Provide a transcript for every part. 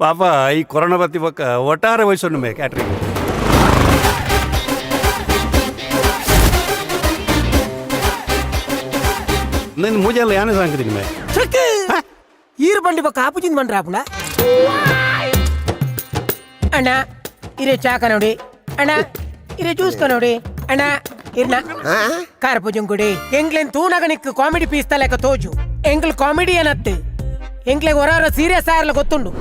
ಪಾಪ ಈ ಕೊರೋನಾ ಬತ್ತಿ ಬೊಕ್ಕ ಒಟ್ಟಾರೆ ವಯಸ್ಸು ಮೇ ಕ್ಯಾಟ್ರಿಂಗ್. ನಿನ್ನ ಮೂಜೆಲ್ಲ ಯಾನೇ ಸಾಂಕದಿನಿ ಮೇ. ಈರು ಬಂಡಿ ಬೊಕ್ಕ ಆಪುಜಿಂದ ಬಂಡ್ರ ಆಪುಣ. ಅಣ್ಣ, ಇರೆ ಚಾಕ ನೋಡಿ. ಅಣ್ಣ, ಇರೆ ಜ್ಯೂಸ್ ನೋಡಿ. ಅಣ್ಣ, ಇರ್ನ ಕಾರ ಪೂಜಂಗುಡಿ ಎಂಗ್ಲೆನ್ ತೂನಗನಿಕ್ ಕಾಮಿಡಿ ಪೀಸ್ ತಲೆಕ ತೋಜು. ಎಂಗ್ಲ್ ಕಾಮಿಡಿ ಏನತ್ತೆ, ಎಂಗ್ಲೆ ಹೊರ ಸೀರಿಯಸ್ ಆರ್ಲ ಗೊತ್ತುಂಡು.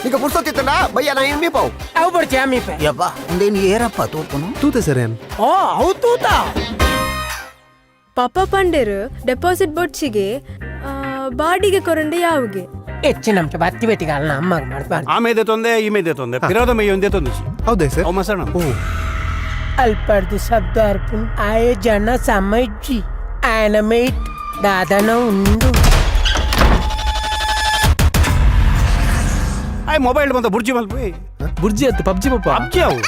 ಈಗ ಪುರ್ಸೊತ್ತಿತ್ತಲ್ಲ ಬಯ್ಯ, ನಾ ಏನು ಮೀಪಾವು. ಅವು ಬಡ್ಚಿ ಅಮ್ಮೀಪೆ. ಯಬ್ಬ, ಉಂದೇನು ಏರಪ್ಪ ತೂಪುನು? ತೂತೆ ಸರ್ ಏನ್? ಓ, ಅವು ತೂತ. ಪಾಪ ಪಂಡೇರು ಡೆಪಾಸಿಟ್ ಬೊಡ್ಚಿಗೆ ಬಾಡಿಗೆ ಕೊರಂಡೆ ಯಾವ್ಗೆ? ಹೆಚ್ಚಿನ ಅಂಶ ಬತ್ತಿ ಬೇಟಿಗೆ ಅಲ್ಲ ಅಮ್ಮಗೆ ಮಾಡ್ಬಾರ್ದು. ಆಮೇದೆ ತೊಂದೆ, ಈಮೇದೆ ತೊಂದೆ, ಪಿರೋದ ಮೈ ಒಂದೇ ತೊಂದೆ. ಹೌದೇ ಸರ್? ಅವು ಮಸಣ. ಓ. ಅಲ್ಪರ್ದು ಶಬ್ದ ಅರ್ಪುನ್ ಆಯೆ ಜನ ಸಮಜ್ಜಿ ಆಯನ ಮೇಟ್ ದಾದನ ಉಂಡು. ಆಯ್ ಮೊಬೈಲ್ ಬಂತ ಬುರ್ಜಿ ಮಲ್ಪಿ. ಬುರ್ಜಿ ಅತ್ತು ಪಬ್ಜಿ ಪಪ್ಪ. ಪಬ್ಜಿ ಅವು.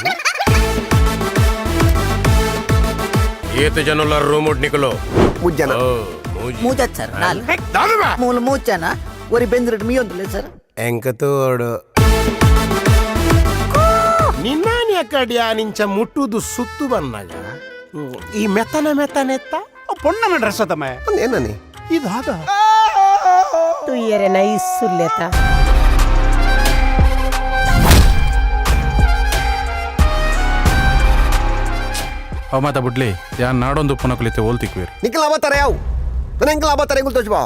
ಏತು ಜನಲ ರೂಮ್ ನಿಕಲು? ಮುಜ್ಜನ. ಮೂಜತ್ ಸರ್, ನಾಲ್ ಮೂಲು ಮೂಚನ ಒರಿ ಬೆಂದ್ರಡ್ ಮೀಯೊಂದುಲ್ಲ ಸರ್. ಎಂಕತೋಡು ನಿನ್ನಾನಿ ಕಡಿಯ ನಿಂಚ ಮುಟ್ಟುದು ಸುತ್ತು ಬಂದಾಗ ಈ ಮೆತ್ತನ ಮೆತ್ತನೆತ್ತ. ಪೊಣ್ಣನ ಡ್ರೆಸ್ ತಮ್ಮ. ಏನನಿ? ಇದಾದ. ತುಯ್ಯರೆ ನೈಸ್ ಸುಲ್ಲೆತ. ಅವ ಮಾತಾ ಬುಡ್ಲಿ, ಯಾನ್ ನಾಡೊಂದು ಪುನಕುಲಿತೆ ಓಲ್ ತಿಕ್ವೇರಿ? ನಿಖಿಲ್ ಅವತಾರ ಯಾವ ನನ್ನ ಎಂಕಲ್ ಅವತಾರ ಎಂಗುಲ್ ತೋಚ್ ಬಾ.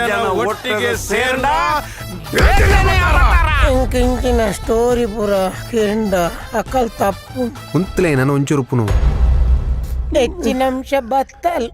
ಜನ ಒಟ್ಟಿಗೆ ಸೇರ್ಂಡ. ಇಂಕಿಂಚಿನ ಸ್ಟೋರಿ ಪೂರ ಕಿಂಡ ಅಕಲ್ ತಪ್ಪು. ಉಂತ್ಲೆ ನಾನು ಒಂಚೂರು ಉಪ್ಪುನು. ಹೆಚ್ಚಿನ ಅಂಶ ಬತ್ತಲ್.